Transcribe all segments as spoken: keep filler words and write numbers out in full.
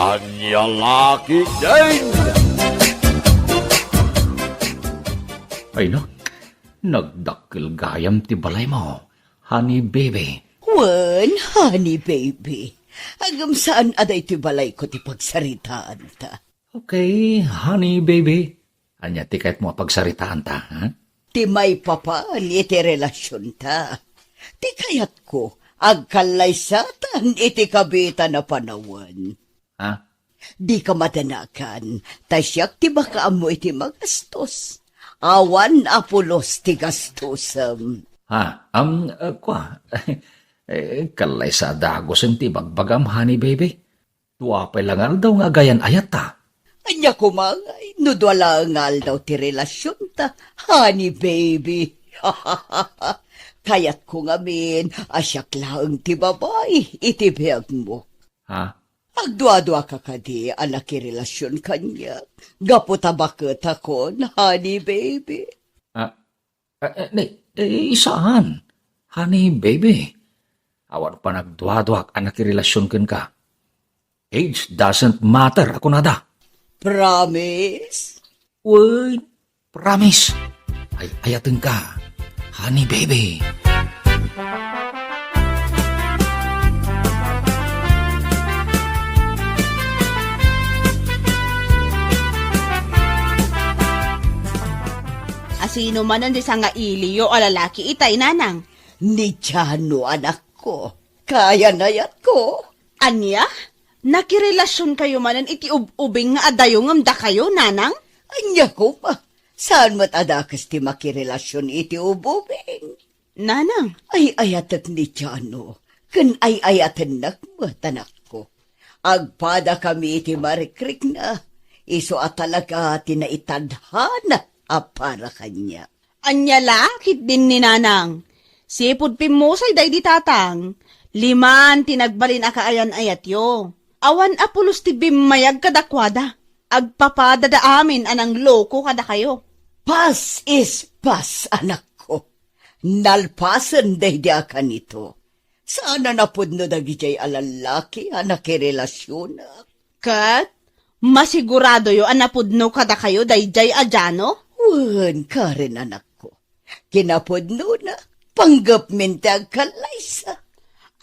Ania la ketdin? Ay na, nagdakkel gayam ti balaymo, honey baby. Wen, honey baby. Ngem saan a daytoy balayko ti pagsaritaanta. Okay, honey baby. Ania ti kayatmo a pagsaritaanta, ha? Ti maipapan iti relasionta. Ti kayatko, agkallaysatan iti kabiitan a panawen. Ha? Dika madanagan, ta siak ti makaammo iti magastos. Awan a pulos ti gastosem. Ha, am, uh, kwa? Eh, kallaysa a dagusen ti bagbagam, honey baby. Dua pay la nga aldaw nga agayan-ayatta. Ania koma ngay no dua laeng nga aldaw ti relasionta, honey baby? Kayatko ngamin a siak laeng ti babai iti biagmo. Ha? Agduaduaka kadi a nakirelasion kaniak gapu ta baketakon, honey baby? Ah, Eh, eh, ni, eh, saan? Honey baby, awan panagduaduak a nakirelasion kenka. Age doesn't matter, a kunada. Promise? Uy, promise. Ay, ayatenka, honey baby. Asino manen ti sangailiyo a lalaki itay, nanang? Ni Jano, anakko. Kaayan-ayatko. Ania? Nakirelasionkayo manen iti ub-ubing nga adayo ngem dakayo, nanang? Ania koma? Saan met a dakes ti makirelasion iti ub-ubing? Nanang. Ay-ayatek ni Jano, ken ay-ayatennak met, anakko. Agpadakami iti marikrikna, isu a talaga ti naitadhana a para kaniak. Ania la ketdin ni nanang? Sipud pimmusay daydi tatang, liman ti nagbalin a kaayan-ayatyo. Awan a pulos ti bimmayag kadakuada. Agpapadada amin a nangloko kadakayo. Past is past, anakko. Nalpasen daydi a kanito. Saan a napudno dagidiay a lallaki a nakirelasionak. Ket masiguradoyo a napudno kadakayo daydiay a Jano? Wen, Karen, anakko. Kinapudnona, panggepmin ti agkallaysa.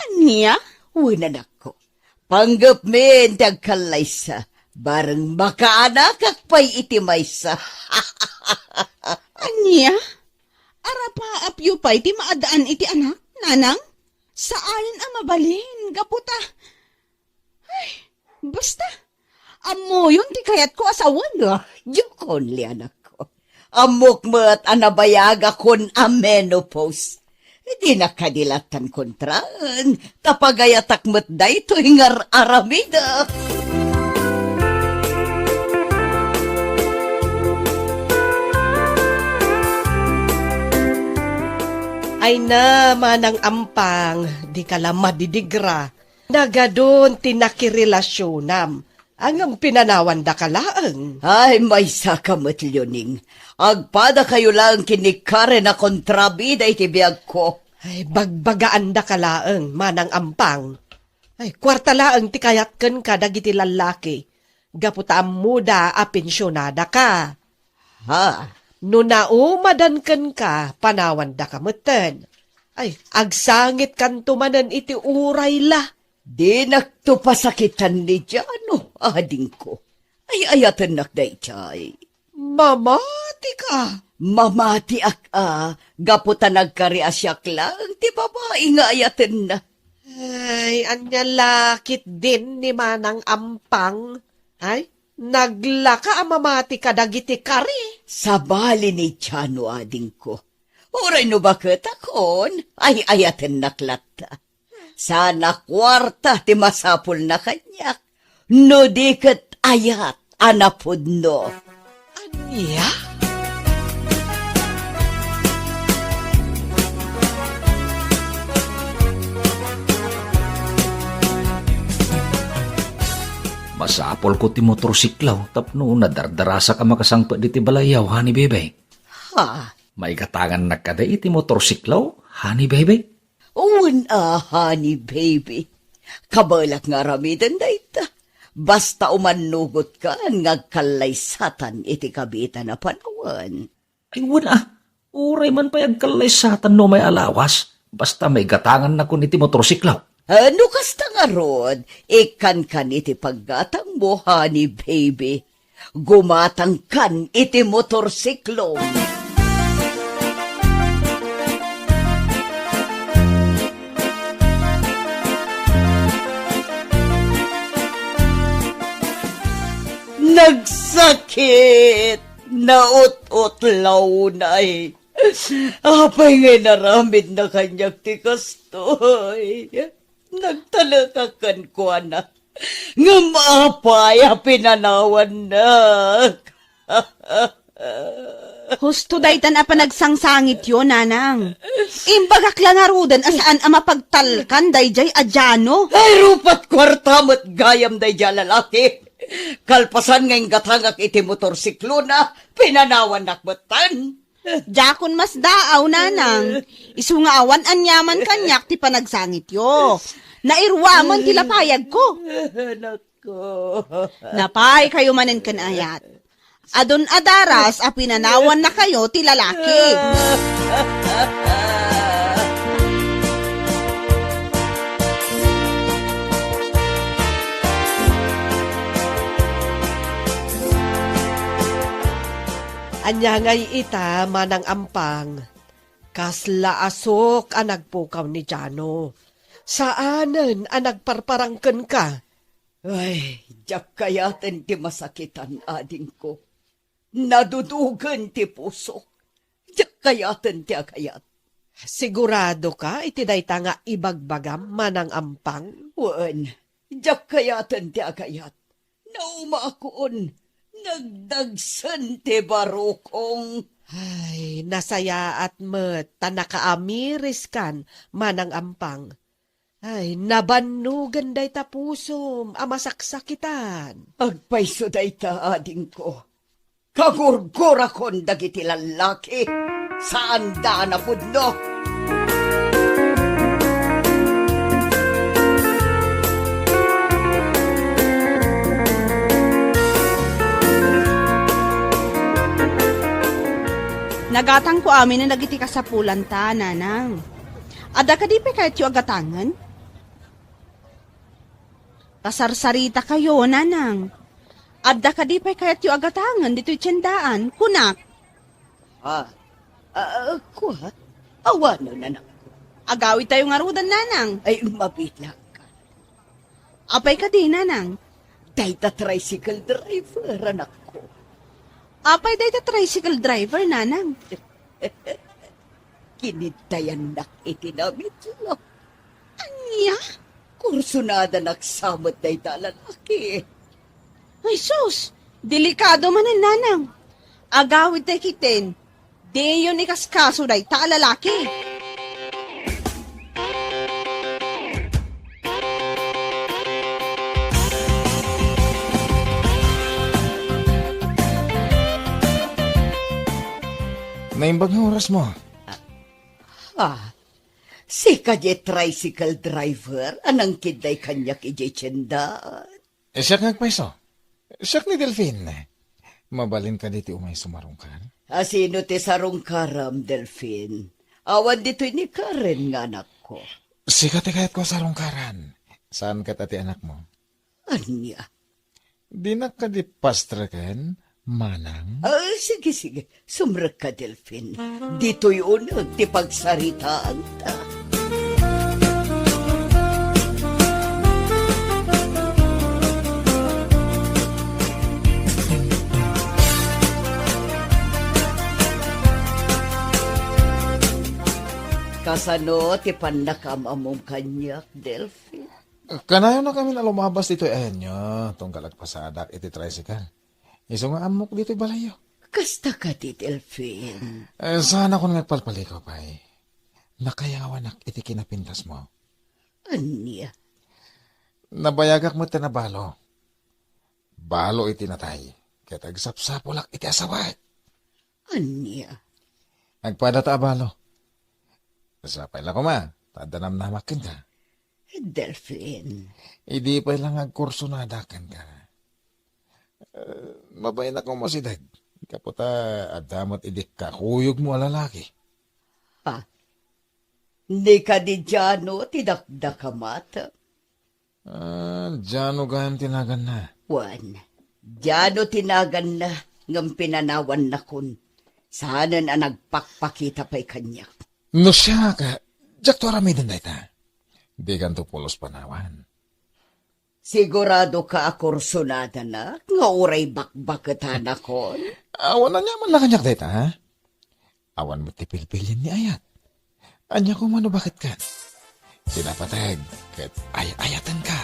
Ania? Wen, anakko. Panggepmin ti agkallaysa. Bareng makaanakak pay iti maysa. Ania? Arapaapyo pay ti maad-an iti anak, nanang? Saanen a mabalin, gapu ta, ay, basta, ammoyon ti kayatko a sawen. Ah, diak only, anakko. Ammok met a nabayagakon a menopause. Dinak kadi lattan kontraen, ta pagayatak met daytoy nga ar-aramidek. Ay na, Manang Ampang, dika la madidigra. Nagadun ti nakirelasionam. Ngem pinanawandaka laeng. Ay, maysaka met, Leoning. Agpadakayo laeng ken ni Karen a kontrabida iti biagko. Ay, bagbagaandaka laeng, Manang Ampang. Ay, kuarta laeng ti kayat kenka dagiti lallaki, gapu ta ammoda a pensionadaka. Ha? No naumadan kenka, panawandaka metten. Ay, agsangitkanto manen iti uray la. Dinakto pasakitan ni Jano, adingko. Ay-ayatennak daydiay. Mamatika? Mamatiak a, gapu ta nagkari a siak laeng ti babai nga ayatenna. Ay, ania la ketdin ni Manang Ampang? Ay, naglaka a mamati kadagiti kari. Sabali ni Jano, adingko. Uray no baketakon, ay-ayatennak latta. Saan a kuarta ti masapulna kaniak, no di ket ayat a napudno. Ania? Masapulko ti motorsiklo tapno nadardarasak a makasangpet diti balayyo, honey baby. Ha? Maigatangannak kadi iti motorsiklo, honey baby? Wen a, honey baby. Kabaelak nga aramiden dayta. Basta umannugotkan nga agkallaysatan iti kabiitan a panawen. Ay, wen a, uray man pay agkallaysatan no may alawas, basta maigatangannakon iti motorsiklo. Ah, no kasta ngarud, ikkankan iti paggatangmo, honey baby. Gumatangkan iti motorsiklo. Nagsakit! Naut-utlaw, nay. Apay nga inaramidna kaniak ti kastoy? Nagtalekak kenkuana. Ngem apay a pinanawannak? Husto daytan a panagsangsangityo, nanang. Imbagak la ngaruden a saan a mapagtalkan daydiay a Jano. Ay, rupat kuarta met gayam daydiay a lalaki. Kalpasan nga inggatangak iti motorsiklona, pinanawannak metten. Diakon masdaaw, nanang. Isu nga awan aniaman kaniak ti panagsangityo. Nairuamen ti lapayagko. Anakko. Napay kayo manen ken ayat. Adun a daras a pinanawanna kayo ti lalaki. Ania ngay ita, Manang Ampang? Kasla asuk a nagpukaw ni Jano. Saanen a nagparparang kenka. Ay, diak kayaten ti masakitan, adingko. Nadudugen ti pusok. Diak kayaten ti agayat. Sigurado ka iti dayta nga ibagbagam, Manang Ampang? Wen, diak kayaten ti agayat. Naumakon, nagdagsen ti barukong. Ay, nasayaat met ta nakaamiriskan, Manang Ampang. Ay, nabannogen dayta pusom a masaksakitan. Agpayso dayta, adingko. Kagurgurakon dagiti lallaki. Saanda a napudno. Nagatangko amin dagiti kasapulanta, nanang. Adda kadi pay kayatyo a gatangen? Ta sarsarita kayo, nanang. Adda kadi pay kayatyo a gatangen ditoy tiendaan, kunak? Ah, ah, kua? Awanen, anakko. Agawidtayo ngaruden, nanang. Ay, mabilang ka. Apay kadi, nanang? Dayta tricycle driver, anakko. Apay dayta tricycle driver, nanang? Kinidtayannak iti namitlo. Ania? Kursunadanak sa met dayta a lalaki. Ay, sus! Delikado manen, nanang. Agawidtay ketdin. Diyon ikaskaso dayta a lalaki. Naimbag nga orasmo. Ah, sika diay tricycle driver a nangkiddtay kaniak idiay tiendaan. Eh, siak nga agpayso. Siak ni Delfin. Mabalin kadi ti umayso marungkar? A, sino ti sarungkaram, Delfin? Awan ditoy ni Karen nga anakko. Sika ti kayatko a sarungkaran. Saan ket a ti anakmo? Ania? Dinak kadi pastreken, manang? Ah, sige, sige. Sumrekka, Delfin. Ditoy uneg ti pagsaritaanta. Kasano ti pannakaam-ammom kaniak, Delfin? Kanayonak amin a lumabas ditoy ayanyo, tunggal agpasadak iti tricycle. Isu nga ammok ditoy balayyo. Kasta kadi, Delfin? Eh, saanakon nga agpalpalikaw pay. Nakayawanak iti kinapintasmo. Ania? Nabayagak met ti nabalo. Balo iti natay, ket agsapsapulak iti asawak. Ania? Agpada ta a balo. Sapay la koma, ta adda namnamak kenka. Delfin. Idi pay la nga agkursunada kenka. Eh, mabain a umasideg. Gapu ta adda met idi kakuyogmo a lalaki. Ha? Ni kadi Jano ti dakdakama? Ah, Jano gayam ti naganna. Wen, Jano ti naganna, ngem pinanawannakon. Saanen a nagpakpakita pay kaniak. No siak, diakto aramiden dayta. Dikanto pulos panawan. Siguradoka a kursunadana nga uray bakbaketanakon? Awan aniaman la kaniak dayta, ha? Awan met ti pilpilian ni ayat. Ania koma no baketkan? Ti napateg ket ay-ayatenka.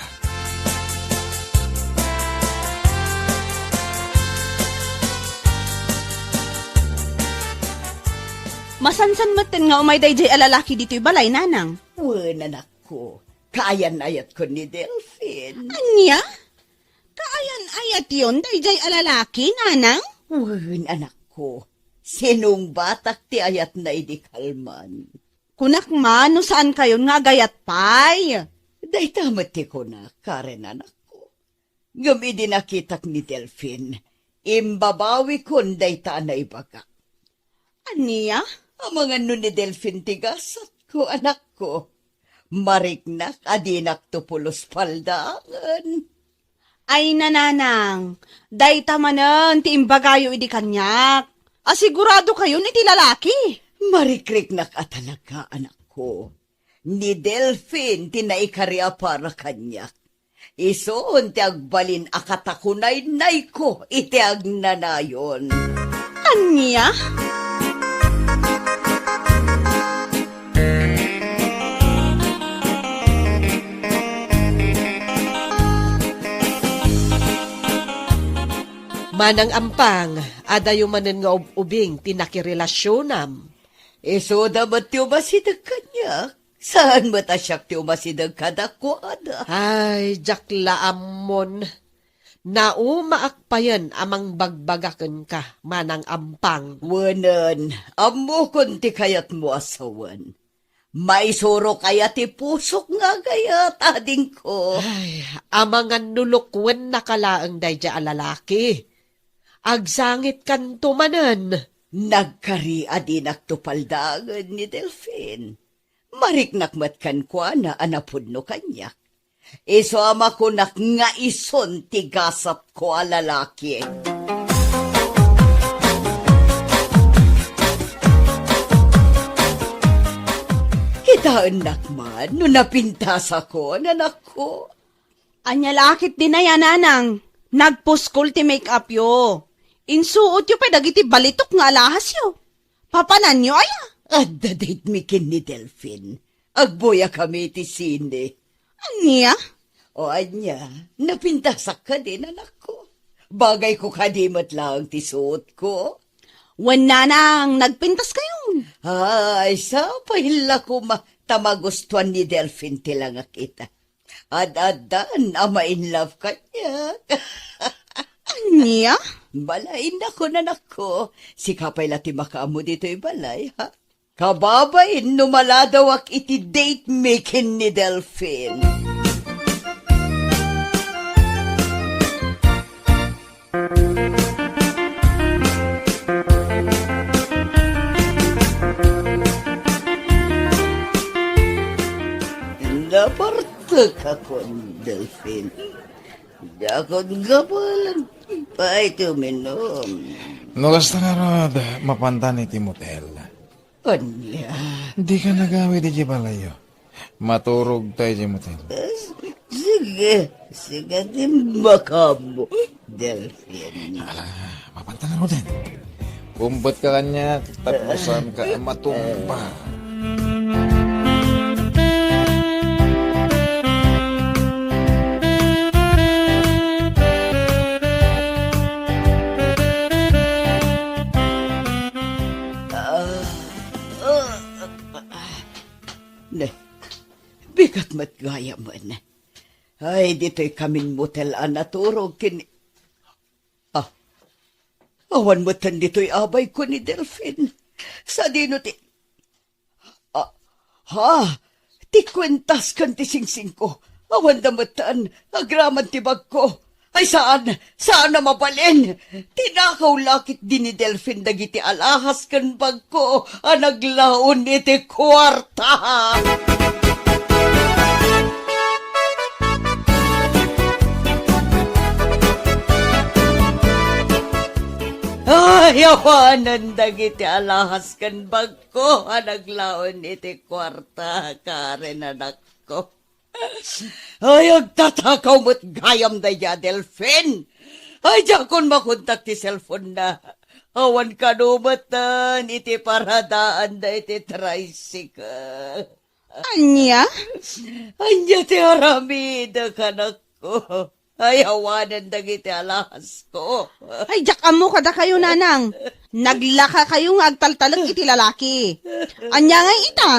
Masansan metten nga umay daydiay a lalaki ditoy balay, nanang. Wen, anakko. Kaayan-ayatko ni Delfin. Ania? Kaayan-ayatyon daydiay a lalaki, nanang? Wen, anakko. Sinungbatak ti ayatna idi kalman. Kunak man no saankayon nga agayat pay. Dayta met ti kunak, Karen, anakko. Ngem idi nakitak ni Delfin, imbabawikon dayta a naibagak. Ania? Amangan no ni Delfin ti gasatko, anakko. Mariknak a dinakto pulos paldaangen. Ay, nanang, dayta manen ti imbagayo idi kaniak. Asiguradokayon iti lalaki. Marikriknak a talaga, anakko. Ni Delfin ti naikari a para kaniak. Isun ti agbalin a katakunaynayko iti agnanayon. Ania? Manang Ampang, adayo manen nga ub-ubing ti nakirelasionam. Isuda met ti umasideg kaniak. Saan met a siak ti umasideg kadakuada. Ay, diak la ammon. Naumaak payen a mangbagbaga kenka, Manang Ampang. Wenen, ammokon ti kayatmo a sawen. Maisurok aya ti pusok nga agayat, adingko? Ay, amangan no lukuennaka laeng daydiay a lalaki. Agsangitkanto manen. Nagkari a dinakto paldaangen ni Delfin. Mariknak met kenkuana a napudno kaniak. Isu a makunak nga isun ti gasatko a lalaki. Kitaennak man no napintasakon, anakko. Ania la ket dayta, nanang? Nagpuskol ti make-upyo. Insuotyo pay dagiti balitok nga alahasyo. Papananyo aya? Adda date mi ken ni Delfin. Agbuyakami iti sine. Ania? O ania, napintasak kadi, anakko? Bagayko kadi met laeng ti suotko? Wen, nanang, nagpintaskayon. Ay, sapay la koma ta magustuan ni Delfin ti langakita. Ad-addan a ma-in love kaniak. Ania? Balaennakon, anakko. Sika pay la ti makaammo ditoy balay, ha? Kababain no maladawak iti date mi ken ni Delfin. Napartekakon, Delfin. Diakon gapulan pay ti uminum. No kasta ngarud, mapantan iti motel. Ania? Dika nagawid iti balayyo. Maturogta iti motel. Eh, sige, sige, ti makaammo, Delfin. Ala, mapantan ngaruden. Umbetka kaniak, tapno saanka a matumba. Ah, ah, ah, ah. Ne, bigat met gayamen. Ay, ditoy kamin motel a naturog ken, ah, awan metten ditoy abayko ni Delfin. Sadino ti, ah, ha? Ti kuentas ken ti singsingko, awanda metten, agraman ti bagko. Ay, saan, saan a mabalin. Tinakaw la ketdi ni Delfin dagiti alahas ken bagko a naglaon iti kuarta. Ay, awanen dagiti alahas ken bagko a naglaon iti kuarta, Karen, anakko. Ay, agtatakaw met gayam daydiay a Delfin. Ay, diakon makontak ti cellphone-na. Awan kano metten iti paradaanna iti tricycle. Ania? Ania ti aramidek, anakko? Ay, awanen dagiti alahasko. Ay, diak ammo kadakayo, nanang. Naglakakayo nga agtaltalek iti lalaki. Ania ngay ita?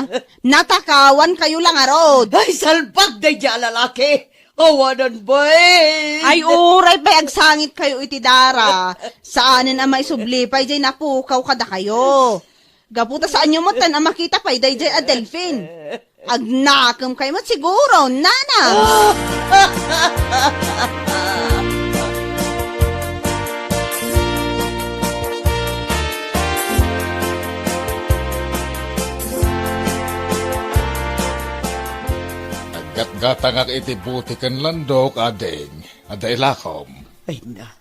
Natakawankayo la ngarud. Ay, salbag daydiay a lalaki. Awanen, bay. Ay, uray pay agsangitkayo iti dara. Saanen a maisubli pay diay napukaw kadakayo. Gapu ta saanyo metten a makita pay daydiay a Delfin. Agnakemkayo met siguro, nana. Naggatgatangak iti bote ken landok, ading. Adda ilakom. Ay na,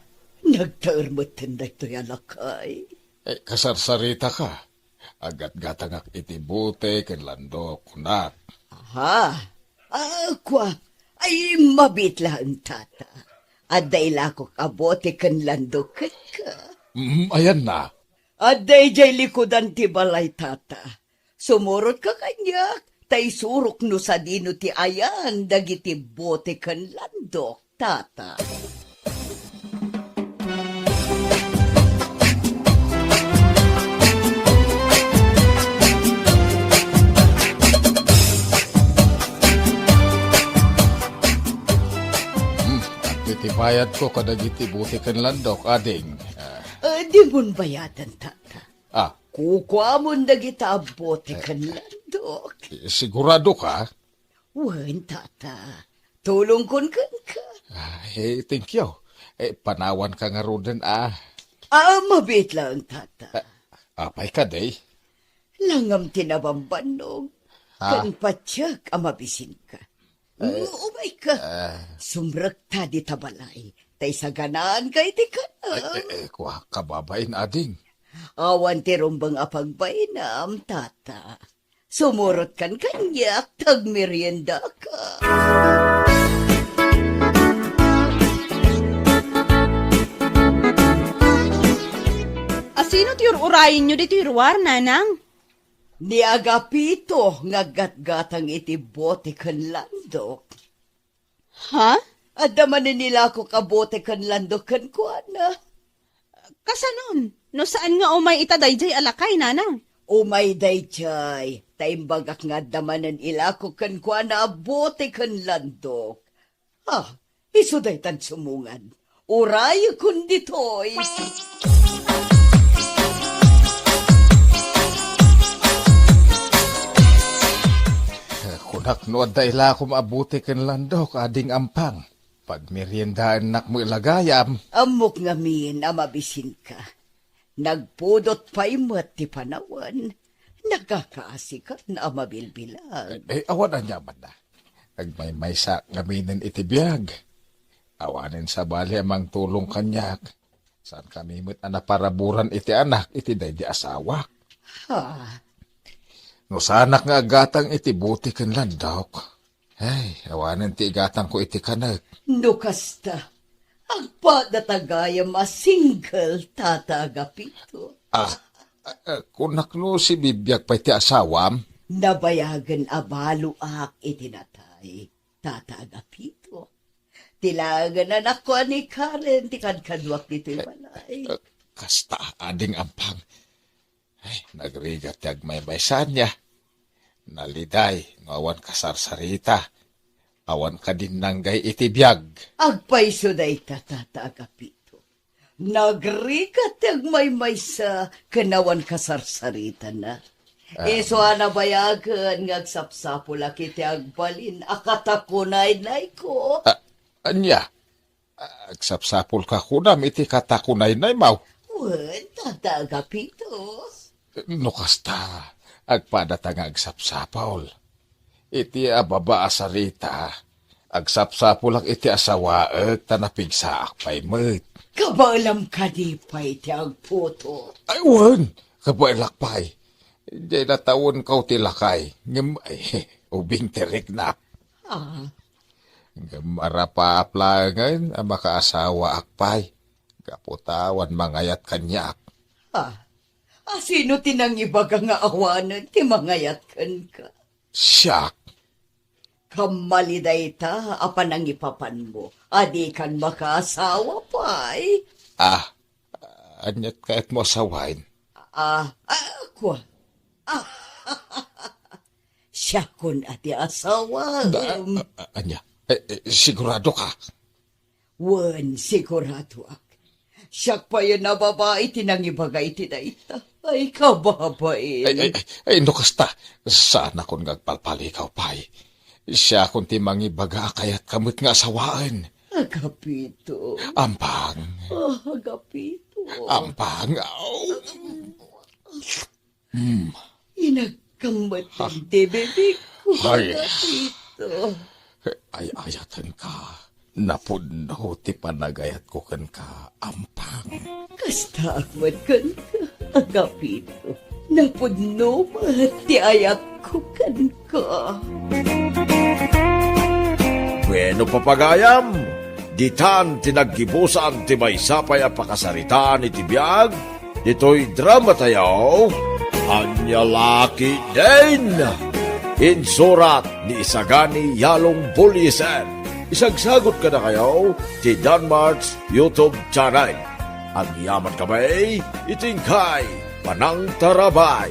nagtaer metten daytoy a lakay. Eh, kasarsaritaka. Aggatgatangak iti bote ken landok, kunak. Aha. Ah, kua. Ay, mabiit laeng, tata. Adda ilakok a bote ken landok kenka. Mm, ayanna. Adda idiay likudan ti balay, tata. Sumurotka kaniak, ta isurok no sadino ti ayan dagiti bote ken landok, tata. Hmm, adtoy ti bayadko kadagiti bote ken landok, ading. Ah. Eh, dimon bayadan, tata. Ah. Kukuamon dagita a bote ken landok. Eh, sigurado ka? Wen, tata. Tulongkon kenka. Ah, eh, thank you. Eh, panawanka ngaruden, ah. Ah, mabiit laeng, tata. Ah, apay kadi? Langam ti nabambannog. Ah. Ken patiek a mabisinka. Eh, mm, umayka. Eh. Sumrekta dita balay. Ta isaganaanka iti kanem. Eh, eh, eh, kua, kababain, ading. Awan ti rumbeng a pagbainam, tata. Sumurotkan kaniak, ta agmeriendaka. Asino ti ur-urayenyo ditoy ruar, nanang? Ni Agapito nga aggatgatang iti bote ken landok. Ha? Adda manen ilakok a bote ken landok kenkuana. Kasanon? No saan nga umay ita daydiay a lakay, nanang? Umay daydiay, ta imbagak nga adda manen ilakok kenkuana a bote ken landok. Ah, isu daytan sumungan. Urayekon ditoy. Kunak no adda ilakom a bote ken landok, ading Ampang. Pagmeriendaennak met la gayam. Ammok ngamin a mabisinka. Nagpudot pay met ti panawen. Nakakaasikan a mabilbilang. Eh, eh, awan aniamanna. Agmaymaysa ngaminen iti biag. Awanen sabali a mangtulong kaniak. Saankami met a naparaburan iti anak iti daydi asawak. Ha? No saanak nga aggatang iti bote ken landok, ay, awanen ti igatangko iti kanek. No kasta, agpada ta gayam a single, Tata Agapito. Ah, ah, ah, kunak no sibibiag pay ti asawam? Nabayagen a baloak iti natay, Tata Agapito. Ti laeng a anakko a ni Karen ti kadkaduak ditoy balay. Eh, kasta, ading Ampang. Ay, nagrigat ti agmaymaysa ania. Naliday no awan kasarsarita. Awan kadinnanggay iti biag. Agpayso dayta, Tata Agapito. Nagrigat ti agmaymaysa ken awan kasarsaritana. Ah. Isu a nabayagen nga agsapsapulak iti agbalin a katakunaynayko. Ah, ania? Agsapsapulka kunam iti katakunaynaymo? Wen, Tata Agapito. No kasta, agpadata nga agsapsapul. Iti ababa a sarita, agsapsapulak iti asawaek ta napigsaak pay met. Kabaelam kadi pay ti agputo? Ay, wen, kabaelak pay. Diay natawenko ti lakay, ngem, ay, ubing ti riknak. Ah. Ngem arapap laengen a makaasawaak pay, gapu ta awan mangayat kaniak. Ah, a sino ti nangibaga nga awanen ti mangayat kenka? Siak. Kammali dayta a panangipapanmo a dikan makaasawa pay. Ah, aniat kayatmo a sawaen? Ah, ah, kua. Ah, siakon a ti asawa. Ah, ah, ania? Eh, eh, sigurado ka? Wen, siguradoak. Siak payen a babai ti nangibaga iti dayta. Ay, kababain. Ay, ay, ay, no kasta, saanakon nga agpalpalikaw pay. Siakon ti mangibaga a kayatka met nga asawaen. Agapito. Ampang. Ah, Agapito. Ampang. Aw. Hmm. Inagkammet ti bibigko, Ay. Agapito. Ay-ayatenka. Napudno ti panagayatko kenka, Ampang. Kastaak met kenka, Agapito. Napudno met ti ayatko kenka. Bueno, papagayam, ditan ti naggibusan ti maysa pay a pakasaritaan iti biag ditoy dramatayo, Ania La Ketdin. Insurat ni Isagani Yalong Bullieser. Isagsagut kadakayo ti Danmart's YouTube channel. Agyaman kami iti inkay panangtarabay.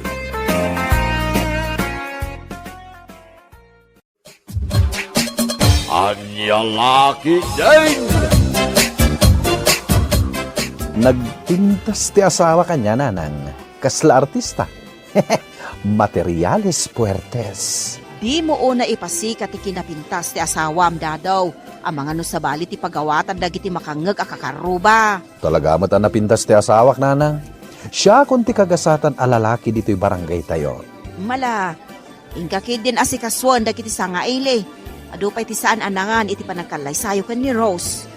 Ania La Ketdin! Nagpintas ti asawa kaniana, Nanang. Kasla artista. Materiales fuertes. Dimo unay ipasika ti kinapintas ti asawam, Dadaw. Amangan no sabali ti pagawatan dagiti makangngeg a kakarruba. Talaga met a napintas ti asawak, Nanang. Siakon ti kagasatan a lalaki ditoy barangaytayo. Mala, inka ketdin asikasuen dagiti sangaili. Adu pay ti saan a nangan iti panagkallaysayo ken ni Rose.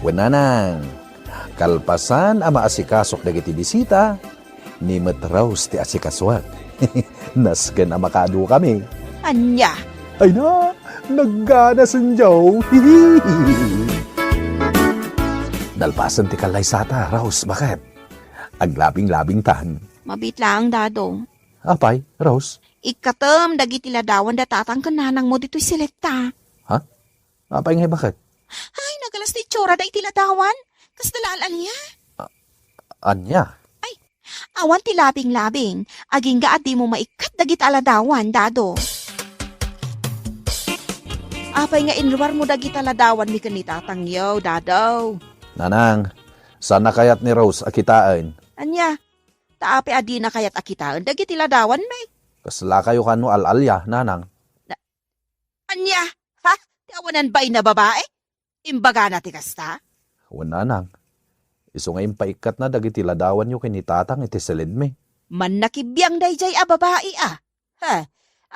Wen, Nanang, kalpasan a maasikasok dagiti bisita, ni met Rose ti asikasuak. Nasken a makaadukami. Ania? Ay na, nagganasen, Joe. Nalpasen ti kallaysata, Rose, baket. Aglabing-labingtan. Mabiit laeng, Dado. Apay, Rose? Ikkatem dagiti ladawan da tatang ken nanangmo ditoy siletta. Ha? Apay ngay baket? Ay, nagalas ti itsura da iti ladawan. Kasla al-alia. A-, ania? Ay, awan ti labing-labing. Agingga a dimo maikkat dagiti aladawan, Dado. Apay nga inruarmo dagiti aladawanmi ken ni Tatangyo, Dado? Nanang, saan a kayat ni Rose a kitaen. Ania? Ta apay a dina kayat a kitaen dagiti ladawanmi? Kaslakayo kano al-alia, Nanang? Na-, ania? Ha? Ti awanan bain a babai? Imbagana ti kasta? Wen, Nanang. Isu nga impaikkatna dagiti ladawanyo ken ni Tatang iti silidmi. Mannakibiang daydiay a babai a. Ha?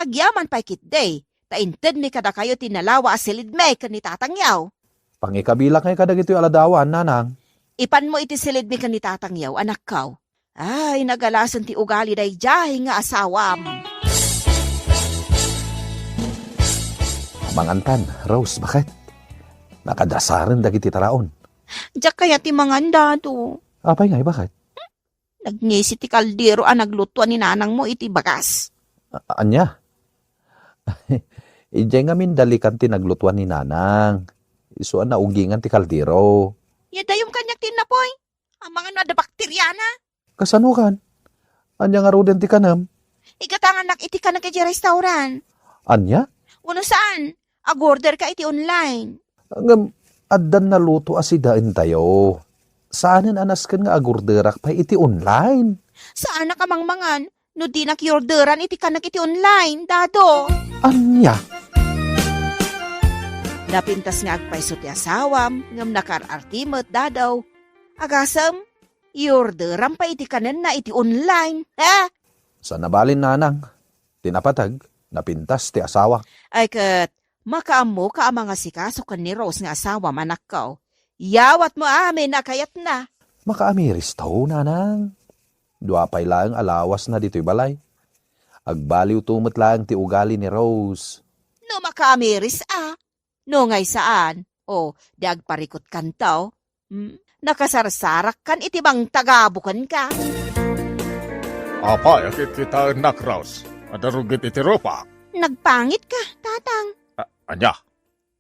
Agyaman pay ketdi, ta intedmi kadakayo ti nalawa a silidmi ken ni Tatangyo. Pangikabilak ngay kadagitoy a ladawan, Nanang. Ipanmo iti silidmi ken ni Tatangyo, anakko. Ay, nagalasen ti ugali daydiay nga asawam. Mangantan, Rose, baket? Nakadasaren dagiti taraon. Diak kayat ti mangan, Dado. Apay ngay, baket? Nagngisi ti kaldero a naglutoan ni nanangmo iti bagas. A-, ania? Idiay ngamin dalikan ti naglutoan ni Nanang. Isu a naugingan ti kaldero. Ya dayum kaniak ti innapoy. Amangan no adda bakteriana. Kasano kan? Ania ngaruden ti kanem? Igatangannak iti kanek iti restaurant. Ania? Wenno saan? Agorder ka iti online. Ngem, addan naluto a sidaentayo. Saanen a nasken nga agorderak pay iti online. Saanak a mangmangan. no dinak iorderan iti kanek iti online, Dado. Ania? Napintas nga agpayso ti asawam, ngem nakaar-arti met, Dado. Agasem, iorderam pay iti kanenna iti online. Ha? Saan a balin, Nanang. Ti napateg, napintas ti asawak. Ay ket, makaammoka a mangasikaso ken ni Rose nga asawam, anakko. Yawatmo amin a kayatna. Makaamiris tayo, Nanang. Dua pay laeng a lawasna ditoy balay. Agbaliwto met laeng ti ugali ni Rose. No makaamiris a, no ngay saan, o, di agparikutkanto. Hmm, nakasarsarakkan iti mangtagabukenka. Apay a kitkitaennak, Rose? Adda rugi iti rupak? Nagpangitka, Tatang. A-, ania?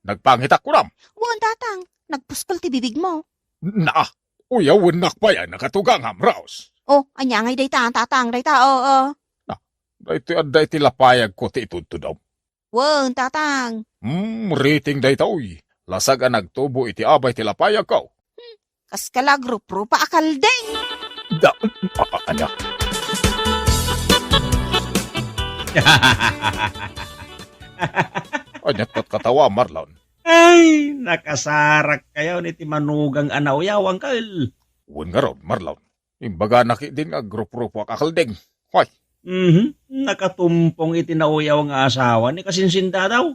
Nagpangitak kunam? Wen, Tatang. Nagpuskel ti bibigmo. Na, uyawennak pay a nakatugangam, Rose. O, ania ngay dayta, Tatang? Dayta, o, o. Na, daytoy adda iti lapayagko ti itudtudom. Wen, Tatang. Hmm, riting daytoy. Lasag a nagtubo iti abay ti lapayagko. Hmm, kas ka la agruprupa a kaldeng. Da, a-, a-, ania? Ania ti katkatawa, Marlon? Ay, nakasarak kayo ni ti manugang a nauyaw, Uncle. Wen ngarud, Marlon. Imbaganak idin nga agruprupak a kaldeng. Hoy. Mhm. Nakatumpong iti nauyaw nga asawa ni kasinsin Dadaw.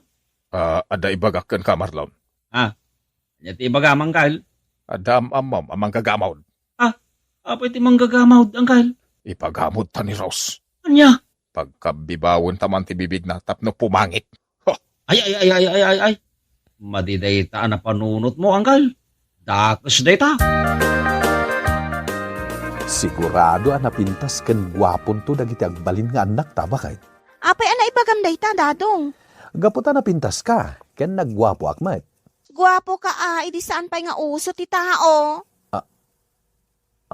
Ah, adda ibagak kenka, Marlon. Ah, ania ti ibagam, Uncle? Adda am-ammom a manggagamod. Ah, apay ti manggagamod, Uncle? Ipagamod ta ni Rose. Ania? Pagkabibawenta man ti bibigna tapno pumangit. Ha! Ay, ay, ay, ay, ay, ay, ay. Madi dayta a napanunotmo, Uncle. Dakes dayta. Sigurado a napintas ken guaponto dagiti agbalin nga annakta, baket. Apay a naibagam dayta, Dadong? Gapu ta napintaska, ken nagguapoak met. Guapoka a, idi saan pay nga uso ti tao. A-,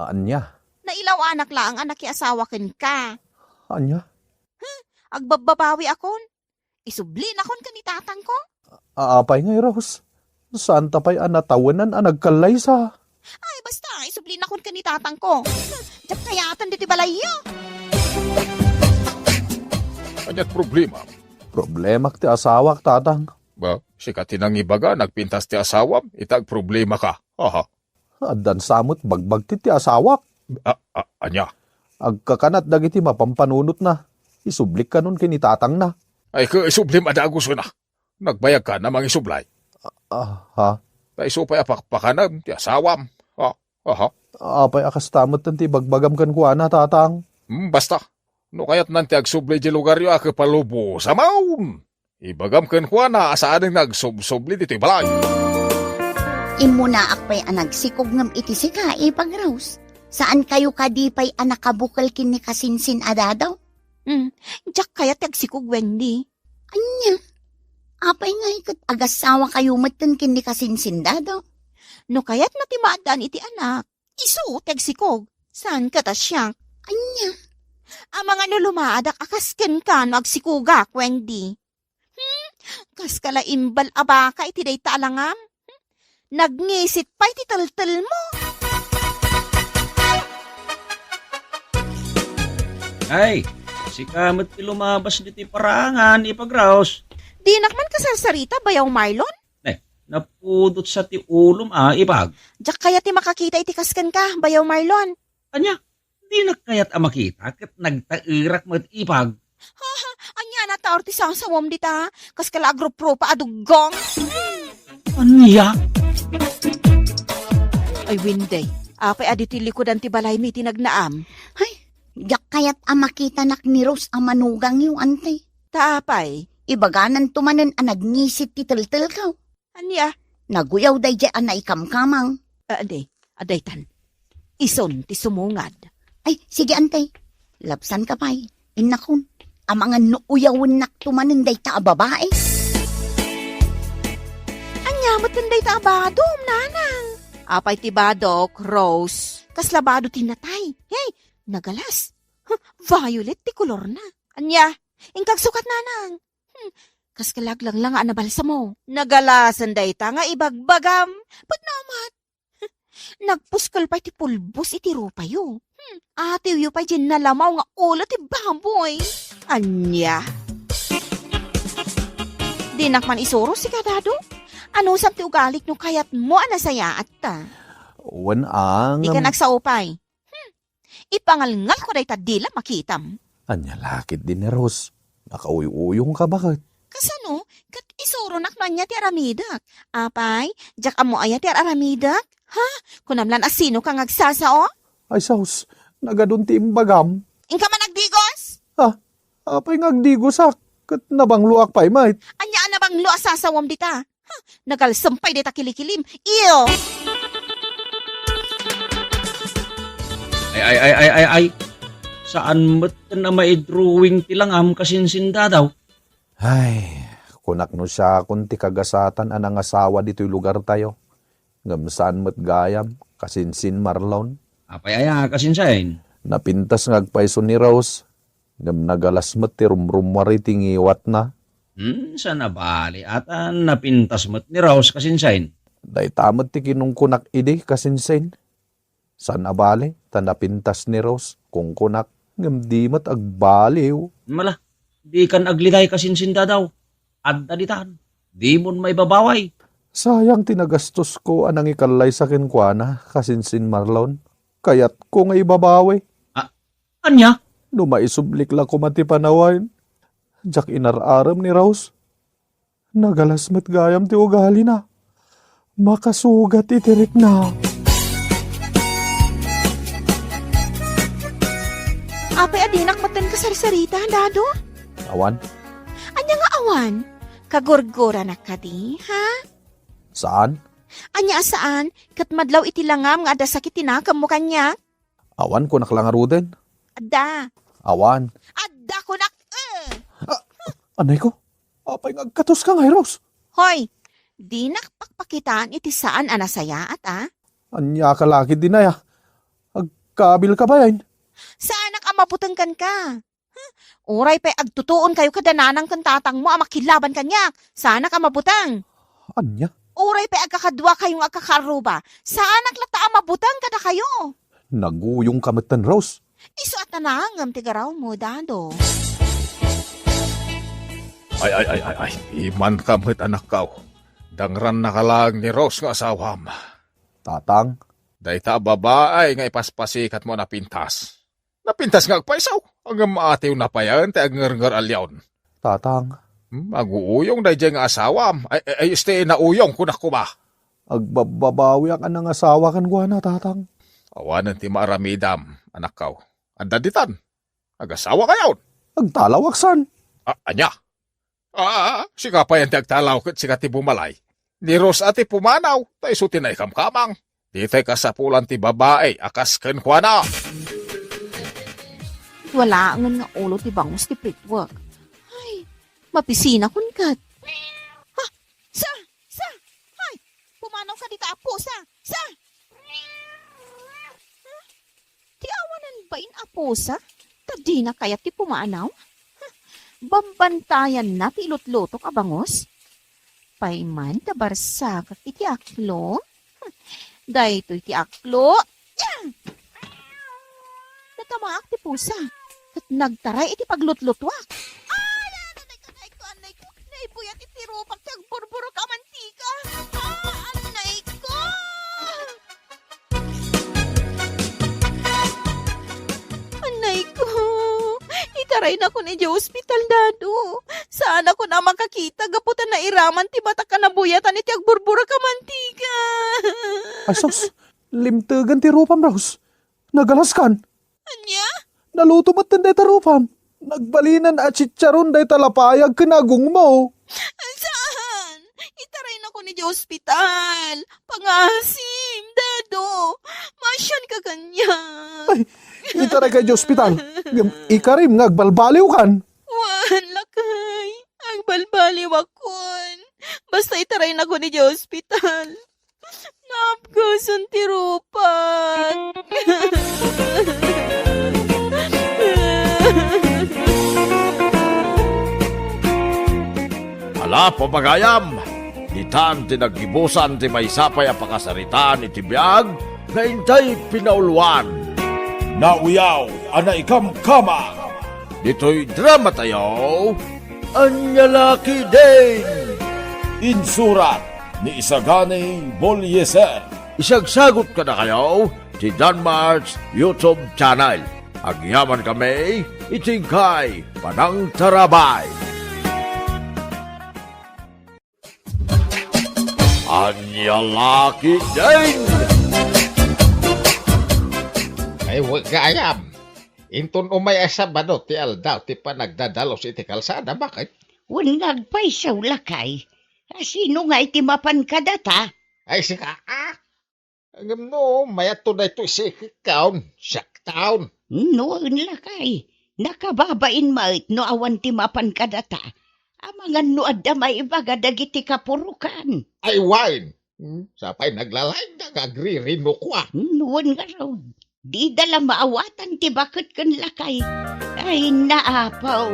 ania? Nailawanak laeng a nakiasawa kenka. Ania? Agbabbabawiakon. Isublinakon ken ni tatangko. A-, apay ngay, Rose? Saanta pay a natawenan a nagkallaysa. Ay, basta, isublinakon ken ni tatangko. Diak kayaten ditoy balayyo. Ania't problema? Problemak ti asawak, tatang. Ba, sika ti nangibaga, nagpintas ti asawam, ita agproblemaka. Aha. Addan sa met bagbagti ti asawak. A-, a-, ania? Agkakanat dagiti mapampanunotna. Isublik kanon ken ni tatangna. Ay, ket isublim a dagus na. Nagbayagka a mangisublay. Ah, ha? Ta isu pay a pakpakanem ti asawam. Ah, aha. Apay a kasta met ti ibagbagam kenkuana, tatang? Hmm, basta. No kayatnan ti agsubli di lugaryo a kapalubosamon, ibagam kenkuana a saanen nga agsubsubli ditoy balay. Immunaak pay a nagsikog ngem iti sika, Ipag Rose. Saan kayo kadi pay a nakabukel ken ni kasinsin a Dadaw? Hmm, diak kayat ti agsikog, Wendy. Ania? Apay ngay ket agassawa kayo metten ken ni kasinsin Dadaw? No kayatna ti maaddaan iti anak, isu ti agsikog, saan ket a siak. Ania? Amangan no lumaadak a kas kenka no agsikogak, Wendy. Hmm? Kas ka la imbal a baka iti dayta a langam? Hmm? Nagngisit pay ti teltelmo. Ay, sika met ti lumabas ditoy parangan, Ipag Rose. Dinak man kasarsarita, Bayaw Marlon? Eh, napudot sa ti ulom a, Ipag. Diak kayat ti makakita iti kas kenka, Bayaw Marlon. Ania? Dinak kayat a makita ket nagtaerak met, Ipag. Ha, ha, ania na taor ti sasawom dita? Kas ka la agruprupa a duggong. Ania? Ay, Wendy, apay a ditoy likudan ti balaymi ti nagnaam? Ay, diak kayat a makitanak ni Rose a manugangyo, Ante. Ta apay? Ibagananto manen a nagngisit ti teltelko. Ania? Naguyaw daydiay a naikamkamang. Ah, adi, adaytan. Isun ti sumungad. Ay, sige, Ante. Labsanka pay. Innakon, amangan no uyawennakto manen dayta a babai. Ania metten dayta a badom, nanang? Apay ti badok, Rose? Kasla bado ti natay. Hey, nagalas. Huh, violet ti kolorna. Ania? Inka agsukat, nanang. Hmm, kas ka la aglanglanga a nabalsamo. Nagalasen dayta nga ibagbagam. Pudno met. Nagpuskel pay ti pulbos iti rupayo. Hmm, atiwyo pay diay nalamaw nga ulo ti baboy. Ania? Dinak man isuro sika, Dado? Anusam ti ugalik no kayatmo a nasayaatta? Wen a, ngem— Dika nagsao pay. Hmm, ipangalngalko dayta dila makitam. Ania la ketdi ni Rose? Nakauy-uyongka baket. Kasano? Ket isuronak no ania ti aramidek. Apay, diak ammo aya ti ar-aramidek? Ha? Kunam lan a sinoka nga agsasao? Ay sus, nagadun ti imbagam. Inka man agdigos? Ah, apay nga agdigosak? Ket nabangloak pay met. Ania a nabanglo a sasawem dita? Ha, nagalsem pay dayta kilikilim. Iyo! Ay, ay, ay, ay, ay, ay. Saan met ken a maidrawing ti langam, kasinsin, Dadaw? Ay, kunak no siakon ti kagasatan a nangasawa ditoy lugartayo. Ngem saan met gayam, kasinsin, Marlon. Apay aya, kasinsin? Napintas nga agpayso ni Rose. Ngem nagalas met ti rumrummuar iti ngiwatna. Hmm, saan a bali, a ta napintas met ni Rose, kasinsin? Dayta met ti kinunkunak idi, kasinsin. Saan a bali, ta napintas ni Rose, kunkunak, ngem di met agbaliw. Mala, dikan agliday, kasinsin, Dadaw. Adda ditan. Dimon maibabaway. Sayang ti nagastosko a nangikallaysa kenkuana, kasinsin, Marlon. Kayatko nga ibabawi. A-, Ania? No maisublik la koma ti panawen, diak inar-arem ni Rose. Nagalas met gayam ti ugalina. Makasugat iti rikna. Apay a dinak metten kasarsarita, Dado? Awan. Ania nga awan? Kagurguranak kadi, ha? Saan? Ania a saan? Ket madlaw iti langam nga adda sakit ti nakemmo kaniak? Awan, kunak la ngaruden. Adda. Awan. Adda, kunak, eh! Ah, anayko? Apay nga agkatoska ngay, Rose? Hoy, dinak pakpakitaan iti saan a nasayaat, a? Ania ka la ketdi, a? Agkabilka bayen. Saanak a mabuteng kenka. Huh? Uray pay agtutuonkayo kada nanang ken tatangmo a makilaban kaniak, saanak a mabuteng. Ania? Uray pay agkakaduakayo nga agkakaarruba, saanak latta a mabuteng kadakayo. Naguyongka metten, Rose. Isu a tanangem ti garawmo, Dado. Ay, ay, ay, ay, ay. Imanka met, anakko. Dangrannaka laeng ni Rose nga asawam. Tatang? Dayta a babai nga ipaspasikatmo a napintas. Napintas nga agpayso, ngem maatiwna payen ti agngernger a leon. Tatang. Hmm, aguuyong daydiay nga asawam. Ay, ay, ay, este, nauyong, kunak koma. Agbabbabawiak a nangasawa kenkuana, Tatang. Awanen ti maaramidam, anakko. Adda ditan. Agasawakayon. Agtalawak san. A-, ania? Ah, sika payen ti agtalaw ket sika ti bumalay. Ni Rose a ti pumanaw, ta isu ti naikamkamang. Ditay kasapulan ti babai a kas kenkuana. Walaengen nga ulo ti bangus ti pritwek. Ay, mapisinakon ket. Ha? Sa? Sa? Ay, pumanawka dita a pusa. Sa? Ti awanan bain a pusa, ta dina kayat ti pumanaw? Bambantayanna ti ilutlutok a bangus? Pay man ta barsakak iti aklo? Daytoy ti aklo. Natamaak ti pusa, ket nagtaray iti paglutlutuak. Ay, anay ko, anay ko, anay ko. Naibuyat iti rupak ti agburburok a mantika. Ah, anay ko! Anay ko! Itaraynakon idiay ospital, Dado. Saanakon a makakita gapu ta nairaman ti batak a nabuyatan iti agburburok a mantika. Ay, sus! Limtegen ti rupam, Rose. Nagalaskan. Ania? Naluto metten dayta rupam. Nagbalinen a chicharon dayta lapayag ken agongmo. Saan? Itaraynakon idiay ospital. Pangasim, Dado. Maasianka kaniak. Ay, itarayka idiay ospital. Ngem ikarim nga agbalbaliwkan. Wen, lakay. Agbalbaliwakon. Basta itaraynakon idiay ospital. Naapgasan ti rupak. Ala, papagayam, ditan ti naggibusan ti maysa pay a pakasaritaan iti biag nga intay pinauluan. Nauyaw a naikamkamang ditoy dramatayo, Ania La Ketdin. Insurat ni Isagani Bolieser. Isagsagut kadakayo ti Danmark's YouTube channel. Agyaman kami iti inkay panangtarabay. Ania La Ketdin. Ay, wa gayam. Inton umay a Sabado ti aldaw ti panagdadalus iti kalsada, baket? Wen nga agpayso, lakay. A, sino nga iti mapan kadata? Ay, sika, a? Ngem no, mayatto daytoy sikikkaon, siaktaon. No, wen lakay, nakababain met no awan ti mapan kadata. Amangan no adda maibaga dagiti kapurokan. Ay, wen. Hmm? Sapay naglalayda nga agririnukua. No, wen ngarud. Dida la maawatan ti baket ken lakay. Ay, naapaw.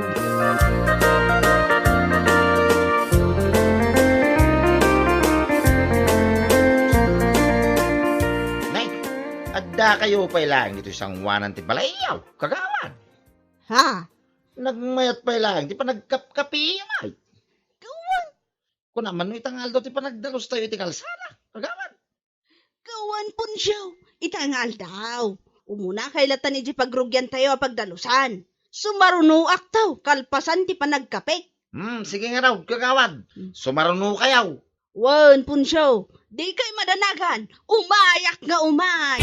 Nay, adda kayo pay laeng itoy sangoanan ti balayyo, kagawad? Ha? Nagmayat pay laeng ti panagkapkapi, ay. Gawan. Kunam no ita nga aldaw ti panagdalustayo iti kalsada, kagawad? Gawan, Poncio, ita nga aldaw. Umunakay latta idiay pagrugiantayo a pagdalusan. Sumarunoakto, kalpasan ti panagkapik. Hmm, sige ngarud, kagawad. Hmm. Sumarunokayo. Wen, Poncio, dikay madanagan. Umayak nga umay.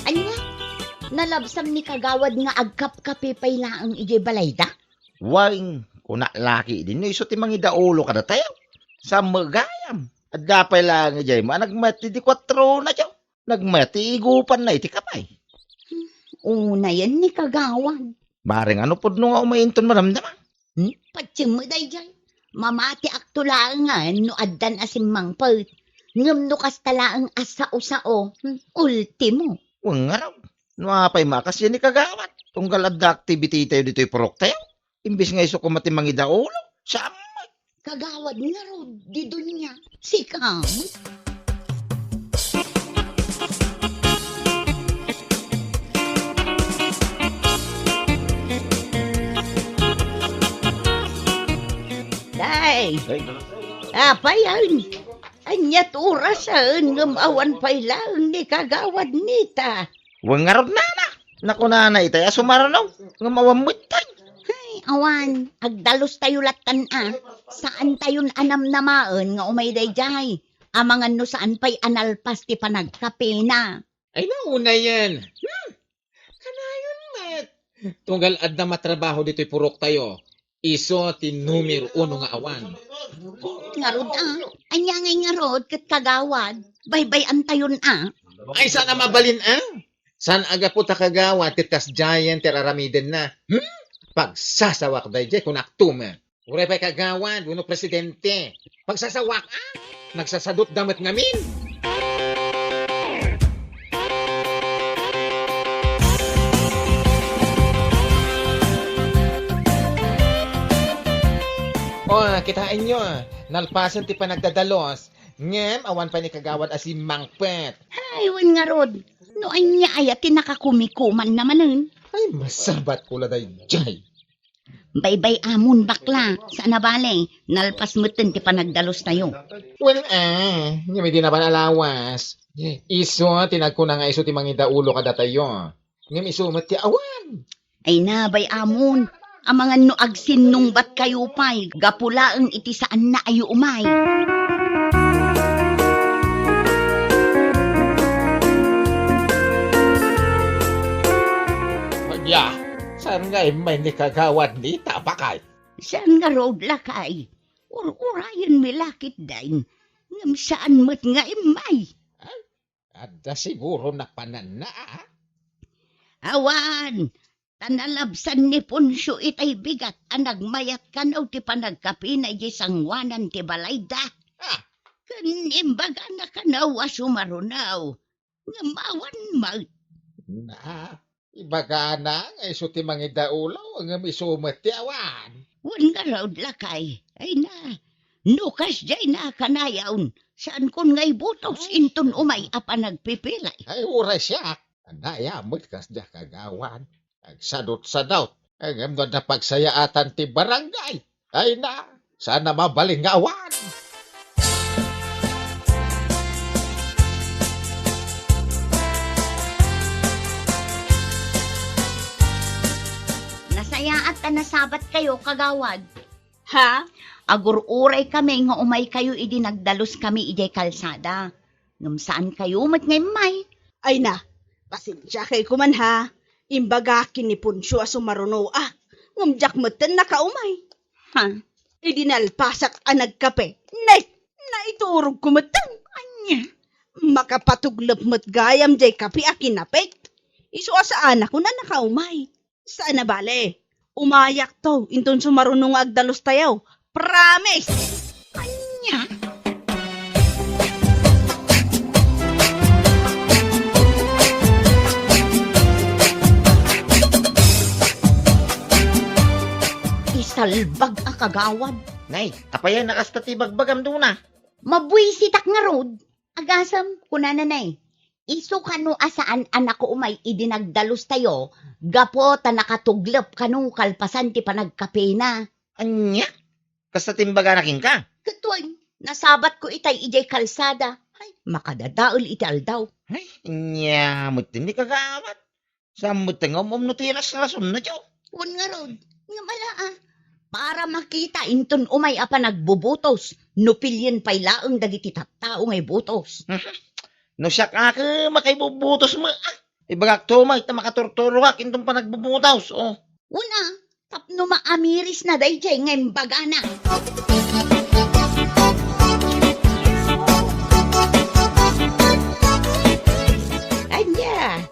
Ania? Nalabsan ni kagawad nga agkapkapi pay laeng idiay balayda? Wen, kuna la ketdin no isu ti mangidaulo kadatayo. Saan met gayam. Adda pay laeng idiay mo a nagmayat idi kuatronayo. Nagmayat ti igupanna iti kapay. Unayen ni kagawad. Bareng no pudno nga umay inton madamdama. Hmm? Patiem met daydiay. Mamatiakto laengen no addan a simmangpet. Ngem no kasta laeng a sao-sao, hmm, ultimo. Wen ngarud, no apay makasian ni kagawad, tunggal adda activity tayo ditoy puroktayo. Imbes nga isu koma ti mangidaulo, saan met. Kagawad ngarud, di dunia, sika met. Day, ay, apay, ay, aniat orasen ngem awan pay laeng ni kagawad Nita. Wen ngarud, nana, nakunana itay a sumaruno, ngem awan metten. Ay, awan, agdalustayo lattan a. Saantayon a namnamaen nga umay daydiay. Amangan no saan pay a nalpas ti panagkapina. Ay, naunayen. Hmm? Kanayon met. Tunggal adda matrabaho ditoy puroktayo. Isu ti numero uno nga awan. Ngarud a. Ania ngay ngarud ket kagawad? Baybay-antayon a. Ay, saan a mabalin a? Saan a gapu ta kagawad ket kasdiayen ti ar-aramidenna? Hmm? Pagsasawak daydiay, kunakto met. Uray pay kagawad wenno presidente. Pagsasawak a? Nagsasadutda met ngamin. O, kitaenyo, nalpasen ti panagdadalos, ngem awan pay ni kagawad a simmangpet. Ay, wen ngarud, no ania aya ti nakakumikumanna manen? Ay, masabatko la daydiay. Baybay-amon, bakla. Saan a bale, nalpas metten ti panagdalustayo. Wen, a, ngem idi napan a lawas, isu ti nagkuna nga isu ti mangidaulo kadatayo. Ngem isu met ti awan. Ay, na, bay-amon. Amangan no agsinnungbatkayo pay, gapu laeng iti saanna a yo umay. Ania, saan nga immay ni kagawad Nita, bakay? Saan ngarud, lakay? Ur-urayenmi la ketdin, ngem saan met nga immay. Ay, adda siguro napananna, a? Awan, ta nalabsan ni Poncio itay bigat a nagmayat kano ti panagkapina idiay sangoanan ti balayda. Ah! Ken imbagana kano a sumaruno, ngem awan met. Na, Ibagana nga isu ti mangidaulaw, ngem isu met ti awan. Wen ngarud, lakay. Ay na, no kasdiay na a kanayon, saankon nga ibutos inton umay a panagpipilay. Ay, uray siak. Anaya met kasdiay, kagawad. Agsadutsadut. Ngem no adda pagsayaatan ti barangay, ay na, saan a mabalin nga awan. Nasayaat ta nasabatkayo, kagawad. Ha? Agur-uray kami nga umay kayo idi nagdalus kami idiay kalsada. Ngem saan kayo met nga immay. Ay na, pasensiakay koman ha. Imbagak ken ni Poncio a sumaruno a, ngem diak metten nakaumay. Ha? Idi nalpasak a nagkape, nay, naiturogko metten. Ania? Makapatuglep met gayam diay kape a kinapek. Isu a saanakon a nakaumay. Saan a bale. Umayakto inton sumaruno nga agdalustayo. Promise! Ania? Isalbag a kagawad. Nay, apay a nakasta ti bagbagam, Dona? Mabuisitak ngarud. Agasem, kunana, nay, isu kano a saan a nakaumay idi nagdalustayo, gapu ta nakatuglep kano kalpasan ti panagkapena. Ania? Kasta ti imbagana kenka? Ket wen, nasabatko itay idiay kalsada. Ay, makadadael iti aldaw. Ay, ania met ni kagawad? Saan met nga um-um no ti rasrasonna, Diyo? Wen ngarud, ngem ala a, para makita inton umay a panagbubutos, no pilien pay laeng dagiti tattao nga ibutos. Mhm. No siak a ket makaibubutos met, ah. Ibagakto met ta makaturturogak inton panagbubutos, oh. Wen a, tapno maamirisna daydiay nga imbagana. Ania?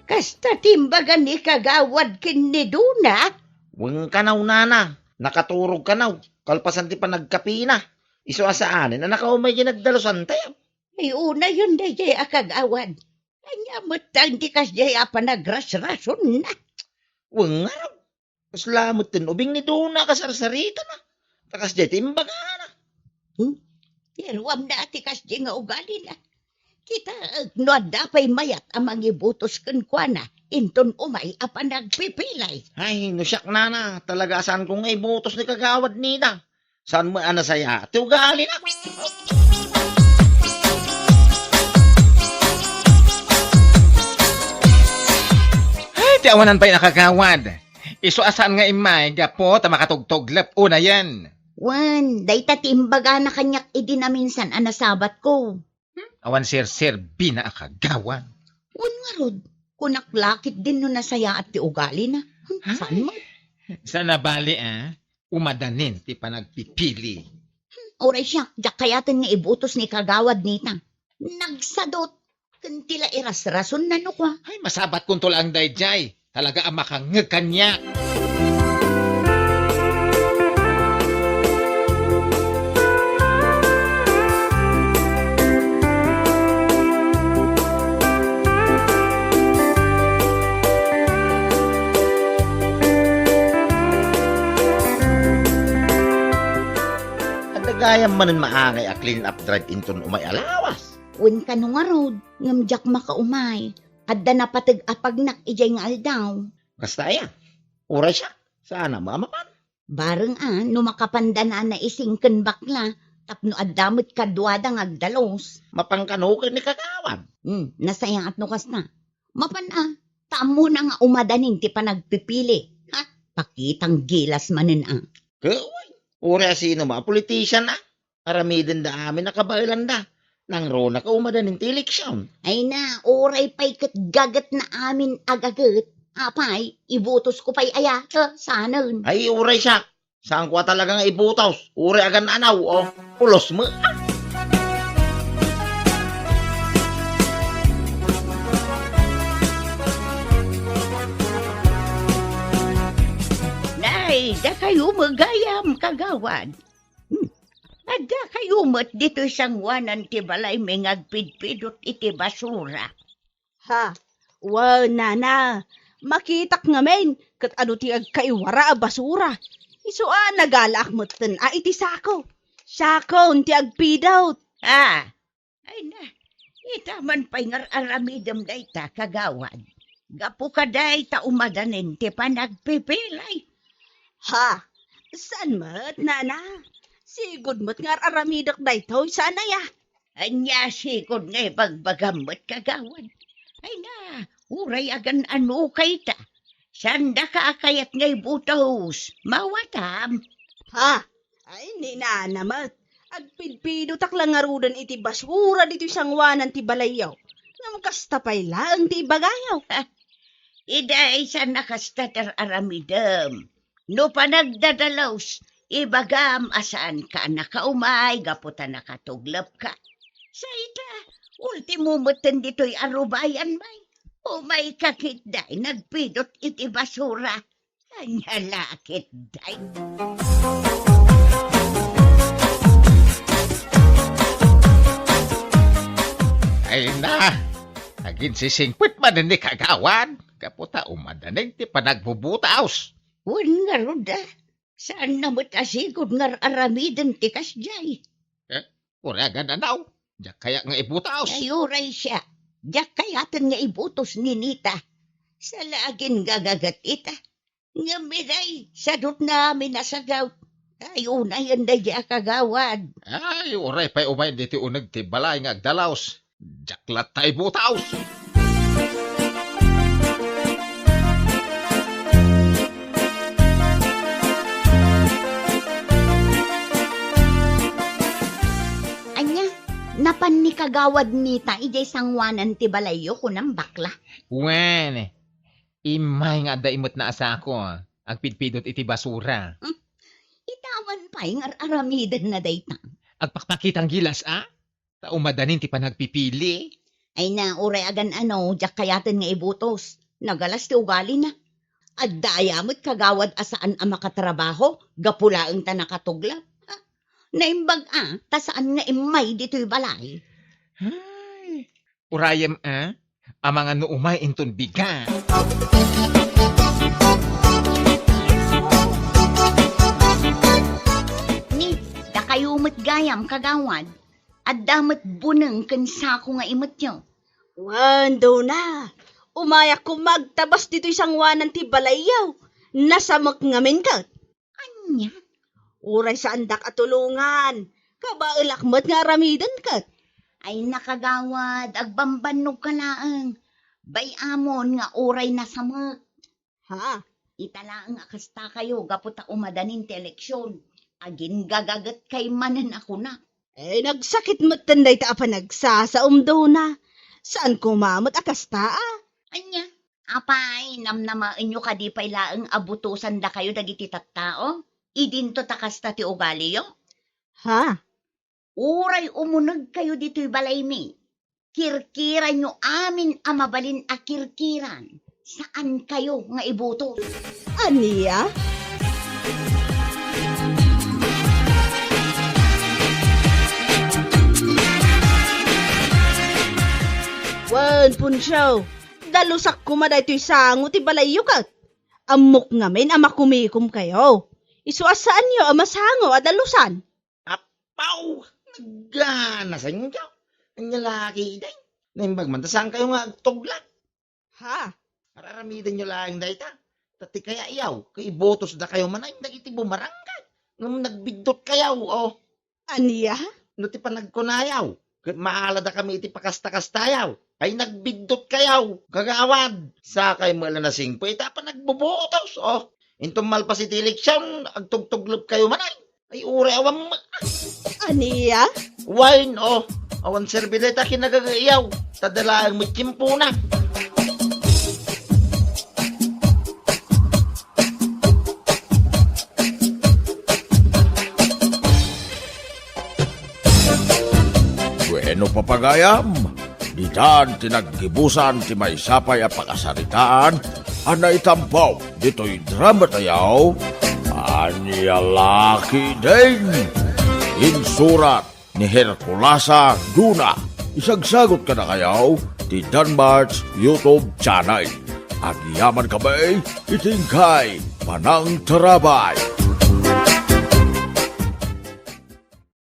Kasta ti imbaga ni kagawad ken ni Dona? Wen kanaw, nana, nakaturog kanaw, kalpasan ti panagkapina. Isu a saanen a nakaumay diay nagdalusantayo. Ay, unayen daydiay a kagawad. Ania met ti kasdiay a panagrasrasonna? Wen ngarud. Kasla met ti ubing ni Dona a kasarsaritana. Ta kasdiay ti imbagana. Hmm? Pero amna ti kasdiay nga ugalina. Kitaek no adda pay mayat a mangibutos kenkuana, inton umay a panagpipilay. Ay, no siak, nana, talaga a saanko nga ibutos ni kagawad Nina. Saan met a nasayaat ti ugalina? Ay, ti awanan pay a kagawad. Isu a saan nga immay gapu ta makatugtuglep unayen. Wen, dayta ti imbagana kaniak idi naminsan a nasabatko. Hmm? Awan serserbina a kagawad. Wen ngarud, kunak la ketdin no nasayaat ti ugalina. Hmm, saan met? Saan a bale, ah? Umadanin ti panagpipili. Hmm, uray siak, diak kayaten nga ibutos ni kagawad Nina. Nagsadut, ken ti la irasrasonna no kua. Ay, masabatkonto laeng daydiay. Talaga a makangngeg kaniak. Adda gayam manen maangay a clean up drive inton umay a lawas. Wen kano ngarud, ngem diak makaumay. Adda napateg a pagnak idiay nga aldaw. Kasta aya? Uray siak, saan a mapan. Bareng a, no makapanda nana Ising ken bakla, tapno adda met kaduada nga agdalus. Mapan kano ken ni kagawad? Hmm, nasayaat no kasta. Mapan a, ta ammona nga umadanin ti panagpipili. Ha? Pakitang gilas manen a. Ket wen, uray a sino met a politician a. Aramidenda amin a kabaelanda. Nangruna ka umadanin ti eleksion. Ay na, uray pay ket gagetna amin a gaget. Apay, ibutosko pay aya? Eh, saanen. Ay, uray siak. Saanko a talaga nga ibutos. Uray a gan-anaw, o. Pulos met. Nay, dakayo met gayam, kagawad. Hmm. Adda kayo met ditoy sanguanan ti balaymi nga agpidpidot iti basura. Ha? Wen, nana, Makitak ngamin ket adu ti agkaiwara a basura. Isu a nagalaak metten a iti sako. Sakon ti agpidot. Ah, ay na, ita man pay nga ar-aramidem dayta, kagawad. Gapu kadayta umadanen ti panagpipili. Ha? Saan met, nana? Sigud met nga ar-aramidek daytoy, saan aya? Ania sigud nga ibagbagam met, kagawad? Ay na, uray agan-ano kayta. Saan daka a kayat nga ibutos? Mawatam. Ha? Ay, ni nana met. Agpidpidotak la ngaruden iti basura ditoy sanguanan ti balayyo. Ngem kasta pay laeng ti ibagayo. Iday saan a kasta ti ar-aramidem. No panagdadalus, ibagam a saanka a nakaumay gapu ta nakatuglepka. Sa ita, ultimo metten ditoy a rubayan, may. Umayka ketdi nagpidot iti basura. Ania la ketdi? Ay na, aginsisingpet manen ni kagawad, gapu ta umadanen ti panagbubutaos. Wen ngarud a, saanna met a sigud nga ar-aramiden ti kasdiay. Eh, uray agan-ano, diak kayat nga ibutaos. Ay, uray siak, diak kayaten nga ibutos ni Nita. Saan la aginnagaget ita. Ngem iday, sadutna amin a sagaw. Ay, unayen daydi a kagawad. Ay, uray pay umayen ditoy uneg ti balay nga agdalaus. Diak latta ibutaos. Ania, napan ni kagawad Nita idiay sanguanan ti balayyo, kunam, bakla? Wen, immay nga adda imetna a sako, agpidpidot iti basura. Hmm? Ita man pay nga ar-aramidenna dayta. Agpakpakitang gilas a? Ta umadanin ti panagpipili. Ay na, uray agan-ano, diak kayaten nga ibutos. Nagalas ti ugalina. Adda aya met kagawad a saan a makatrabaho, gapu laeng ta nakatuglep. Ha? Naimbag a, ta saan nga immay ditoy balay. Ay, urayem a, amangan no umay inton bigat. Ni, dakayo met gayam, kagawad. Adda met buneng ken sako nga imetyo. Wen, Dona, umayak koma agtabas ditoy sanguanan ti balayyo. Nasamek ngamin ket. Ania? Uray saandak a tulongan. Kabaelak met nga aramiden ket. Ay, nakagawad, agbambannogka laeng. Bay-amon nga uray nasamek. Ha? Ita laeng a kastakayo gapu ta umadanin ti eleksion. Aginggagagetkay manen a kuna. Eh, nagsakit metten dayta a panagsasaom, Dona. Saan koma met a kasta a? Ania? Apay, namnamaenyo kadi pay laeng a butosandakayo dagiti tattao? Idinto ta kasta ti ugaliyo? Ha? Uray umunegkayo ditoy balaymi, kirkiranyo amin a mabalin a kirkiran. Saankayo nga ibutos. Ania? Wen, Poncio, dalusak koma daytoy sango ti balayyo ket. Ammok ngamin a makumikomkayo. Isu a saanyo a masango a dalusan. Apaw! Nagganasankayo! Ania la ketdi? Naimbag man ta saankayo nga agtuglep. Ha? Ar-aramidenyo laeng dayta. Ta ti kayatyo, ket ibutosdakayo manen dagiti bumarangay. Ngem nagbiddutkayo, o. Ania? No ti panagkunayo, ket maaladakami iti pakasta-kastayo. Ay, nagbiddutkayo, kagawad. Sakay met la nasingpet ita a panagbubutos, o. Inton malpas iti eleksion, agtugtuglepkayo manen. Ay, uray awan ma-, Ania? Wine, o. Awan serbi dayta kinagagayaw. Ta dalaeng met tiempona. Bueno, papagayam, ditan ti naggibusan ti maysa pay a pakasaritaan a naitampo ditoy dramatayo, Ania la ketdin? Insurat ni Herculasa Duna. Isagsagut kadakayo ti Danmart's YouTube channel. Agyamankami iti inkay panangtarabay.